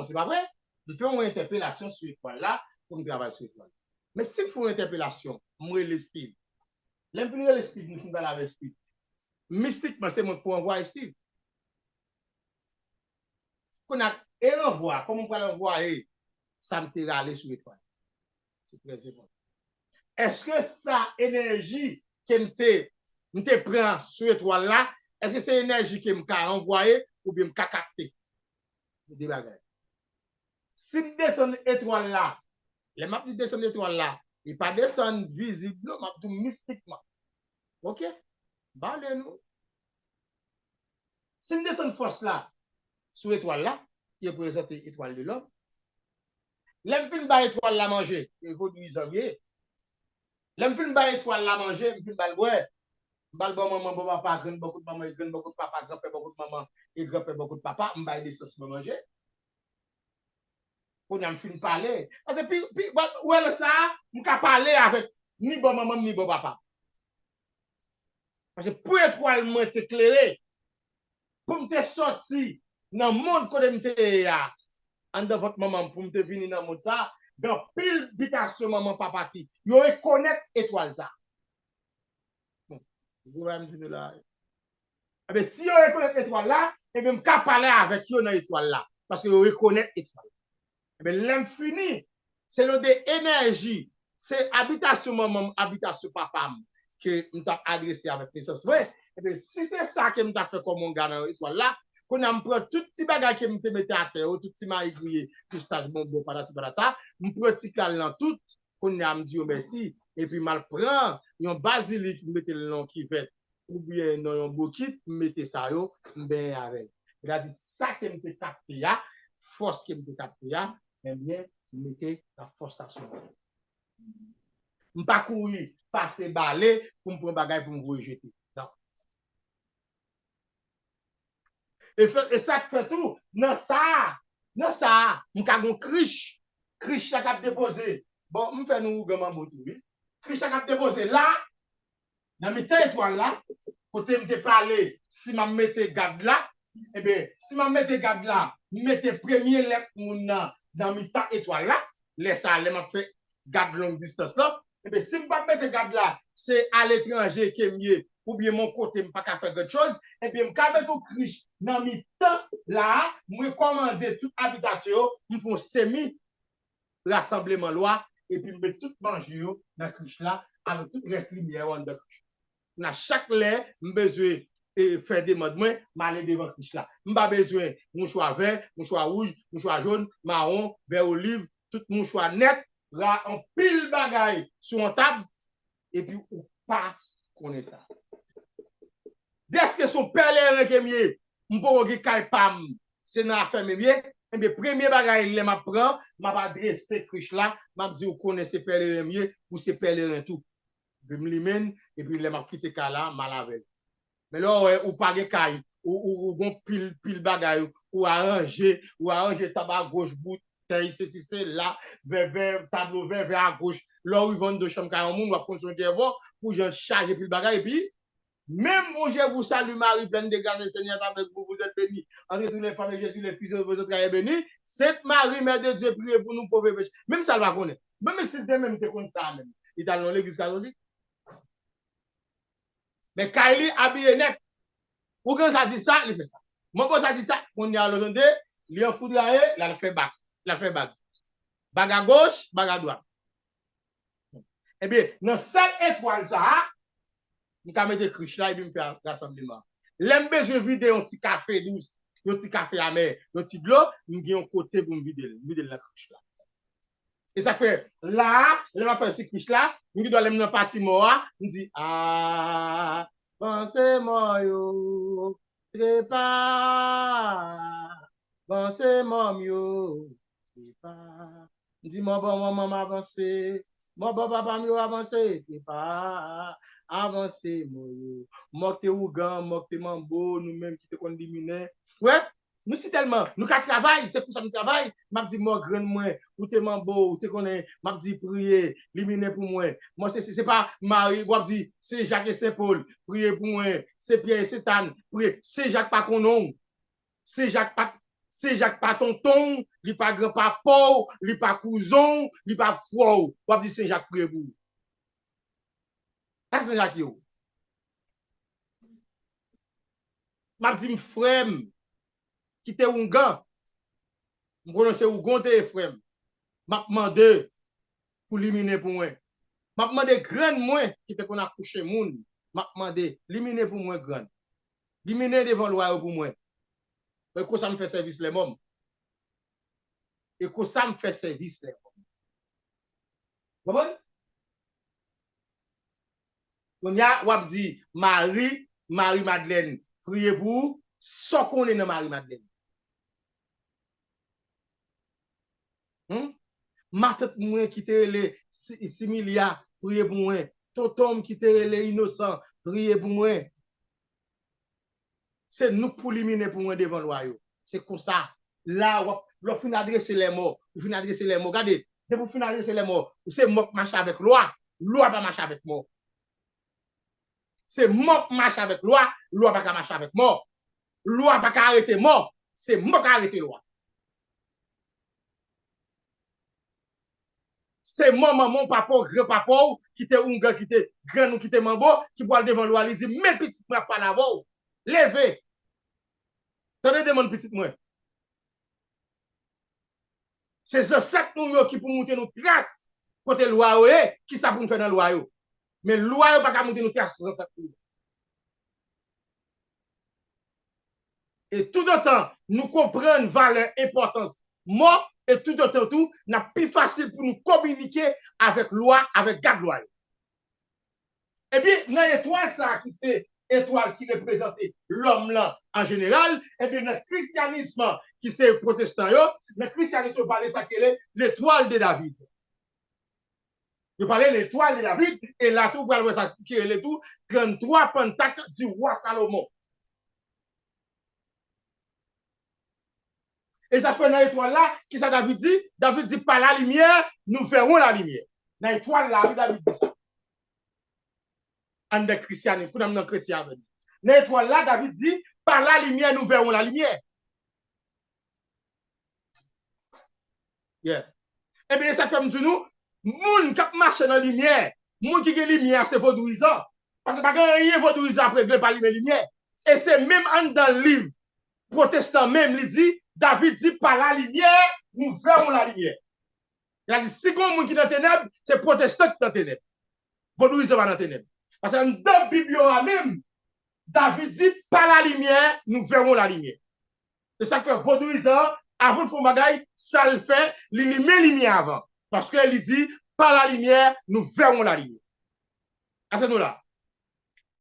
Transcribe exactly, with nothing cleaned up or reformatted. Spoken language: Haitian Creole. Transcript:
se pa vre? M fè yon entèpelasyon sou etwal la, pou m travay sou etwal la. Men si m fè yon entèpelasyon, m rele Steve. Lè m fin rele Steve, m fin pale avèk Steve. Mistikman, se mwen k pou anvwaye Steve. Kounye a, e ranvwa, kòman m pral anvwaye sa m te rale sou etwal? Se trè enpòtan. Èske sa enèji ke m te, m te pran sou etwal la, èske se enèji ke m ka anvwaye oubyen m ka kapte? De bagay. Si m desann etwal la, lè m ap di desann etwal la, li pa desann vizib non, m ap di w mistikman. Oke? M pale nou. Si m desann fòs la sou etwal la, ki reprezante etwal de lòm, lè m fin bay etwal la manje, e vodouyizan m ye. Lè m fin bay etwal la manje, m fin ba l bwè. M ba l bò manman, bò papa, grenn bò kout manman, e grenn bò kout papa, granpè bò kout manman, e granpè bò kout papa, m bay nesans mwen manje. Kounye a m fin pale. Paske pi, pi, ou wè lè sa a, m ka pale avèk ni bò manman m, ni bò papa m. Paske pou etwal mwen te klere, pou m te sòti nan mond kote m te ye a, anndan vant manman m, pou m te vini nan mond sa a, gen anpil bitasyon manman papa ki yo rekonèt etwal sa a. Bon, gwo bagay m di nou la. Ebyen, si yo rekonèt etwal la, ebyen, m ka pale avèk yo nan etwal la. Paske yo rekonèt etwal la. Ebyen, lè m fini, se yon de enèji, se abitasyon manman m, abitasyon papa m, ke m t ap adrese avèk nesans mwen. Ebyen, si se sa ke m t ap fè kòm yon ga nan etwal la, kounye a m pran tout ti bagay ke m te mete atè yo, tout ti mayi griye, pistaj, bonbon, patati patata, m pran ti kal nan tout, kounye a m di yo mèsi, epi m al pran yon bazilik, m mete l nan yon kivèt, oubyen nan yon bokit, m mete sa yo, m benyen avè l. Sètadi, sa ke m te kapte a, fòs ke m te kapte a, ebyen, m mete nan fòs sa sou mwen. M pa kouri pase bale pou m pran bagay pou m voye jete. Non. E, fè, e sa k fè tou, nan sa a, nan sa a, m ka gon krich. Krich la k ap depoze. Bon, m fè nou ougan manbo tou, wi. Krich la k ap depoze la, nan mitan etwal la, kote m te pale, si m ap mete gad la, ebyen, si m ap mete gad la, m mete premye lèt moun nan, nan mitan etwal la, lè sa a, lè m ap fè gad long distans lan, ebyen, si m p ap mete gad la, se aletranje ke m ye, oubyen m yon kote m pa ka fè gran choz, ebyen, m ka mete yon krich nan mitan la a, m rekòmande tout abitasyon yo, m fè yon semi rasanbleman lwa, epi m met tout manje yo nan krich la, avèk tout rès limyè yo anndan krich la. Nan chak lè m bezwen, e, fè demann mwen, m ale devan krich la. M pa bezwen mouchwa vè, mouchwa wouj, mouchwa jòn, mawon, vè oliv, tout mouchwa nèt, ra anpil bagay sou yon tab, epi ou pa konnen sa. Dèske se yon pèleren ke m ye, m poko gen kay pa m, se nan afè m m ye, ebyen, premye bagay lè m ap pran, m ap adrese krich la, m ap di ou konnen se pèleren m ye, ou se pèleren tou. Epi m limen l, epi lè m ap kite kay la, m al avè l. Men lè w wè ou pa gen kay, ou, ou, ou gon pil, pil bagay, ou aranje, ou aranje tab agoch, boutèy, sesi, sela, vè, vè, tablo vè, vè agoch. Lè w rive anndan chanm kay yon moun, w ap konn se yon djèvò, pou jan l chaje pil bagay, epi, même bonjour, vous salue Marie, pleine de grâce, le Seigneur est avec vous, vous êtes bénie entre toutes les femmes, et Jésus, le fruit de vos entrailles, est béni. Sainte Marie, Mère de Dieu, priez pour nous pauvres pécheurs. Menm sa l pa konnen. Menm si demen m te konn sa menm. Li t al nan legliz katolik. Men kay li abiye nèt. Ougan sa di sa, li fè sa. Manbo sa di sa, kounye a lòt tande, li anfoudraye, l al fè bak. L al fè bag. Bag agoch, bag adwat. Ebyen, nan sèl etwal sa a, m ka mete krich la epi m fè rasanbleman. Lè m bezwen vide yon ti kafe dous, yon ti kafe amè, yon ti dlo, m gen yon kote pou m vide l. M vide l nan krich la. E sa k fè, la a, lè m ap fè ti krich la, m gen dwa lè m nan pati mò a, m di, avanse mò yo, trepa, avanse mò m yo, trepa. M di, mò bò manman m avanse, mò bò papa m yo avanse, trepa, avanse mò yo. Mò k te ougan, mò k te manbo, nou menm ki te konn liminen. Wè, nou si tèlman, nou ka travay, se pou sa nou travay. M ap di mò grann mwen, ou te manbo, ou te konnen, m ap di priye, liminen pou mwen. Mò se, se, se pa Mari, w ap di, Sen Jak e Sen Pòl, priye pou mwen. Sen Pyè e Sent Ann, priye. Sen Jak pa konnen w. Sen Jak pa t, Sen Jak pa tonton w, li pa granpapa w, li pa kouzen w, li pa frè w. W ap di Sen Jak priye pou ou. Sa Sen Jak ye w. M ap di m frè m ki te oungan. M konnen se ougan w te ye frè m. M ap mande pou liminen pou mwen. M ap mande grann mwen ki te konn akouche moun. M ap mande liminen pou mwen grann. Liminen devan lwa yo pou mwen. E konsa m fè sèvis lè mò m. E konsa m fè sèvis lè mò m. Konprann? Kounye a, w ap di, Mari, Mari Madlèn, priye pou ou, sa w konnen nan Mari Madlèn. Hmm? Matant mwen ki te rele Si- Similya, priye pou mwen. Tonton m ki te rele Inosan, priye pou mwen. Se nou k pou liminen pou mwen devan lwa yo. Se konsa. La, w ap, lè w fin adrese lè mò, ou fin adrese lè mò. Gade, depi w fin adrese lè mò, ou se mò k mache avèk lwa. Lwa pa mache avèk mò. Se mò k mache avèk lwa, lwa pa ka mache avèk mò. Lwa pa ka arete mò, se mò k arete lwa. Se mò manman w, papa w, granpapa w, ki te oungan, ki te grann ou, ki te manbo, ki pral devan lwa, li di, men pitit mwen ap pale avè w. Leve. Tande demann pitit mwen. Se zansèt nou yo ki pou montre nou tras kote lwa yo ye, kisa pou nou fè nan lwa yo. Men lwa yo pa ka montre nou tras zansèt nou yo. E toutotan nou konprann valè enpòtans mò, e toutotan tou, n ap pi fasil pou nou kominike avèk lwa, avèk gad lwa yo. Ebyen, nan etwal sa a ki se etwal ki reprezante lòm lan an jeneral, ebyen, nan krisyanism ki se pwotestan yo, nan krisyanism yo pale sa ki rele l'étoile de David. Yo pale l'étoile de David, e la tou, ou pral wè sa ki rele tou trannntwa pantak du roi Salomon. E sa fè nan etwal la, kisa David di? David di, par la lumière, nous verrons la lumière. Nan etwal la, wi, David di sa. Anndan krisyanis, kounye a m nan kretyen avè nou. Nan etwal la, David di, par la lumière, nous verrons la lumière. Yeah. Ebyen, e sa k fè m di nou, moun k ap mache nan limyè, moun ki gen limyè a, se vodouyizan. Paske pa gen anyen vodouyizan ap regle pa limen limyè. E se menm anndan liv pwotestan menm, li di, David di, par la lumière, nous verrons la lumière. Sa di, si gen yon moun ki nan tenèb, se pwotestan ki nan tenèb. Vodouyizan pa nan tenèb. Paske anndan Bib yo a menm, David di, par la lumière, nous verrons la lumière. Se sa k fè vodouyizan an, avan l fè yon bagay, sa l fè, li limen limyè avan. Paske li di, par la lumière, nous verrons la lumière. Èske nou la?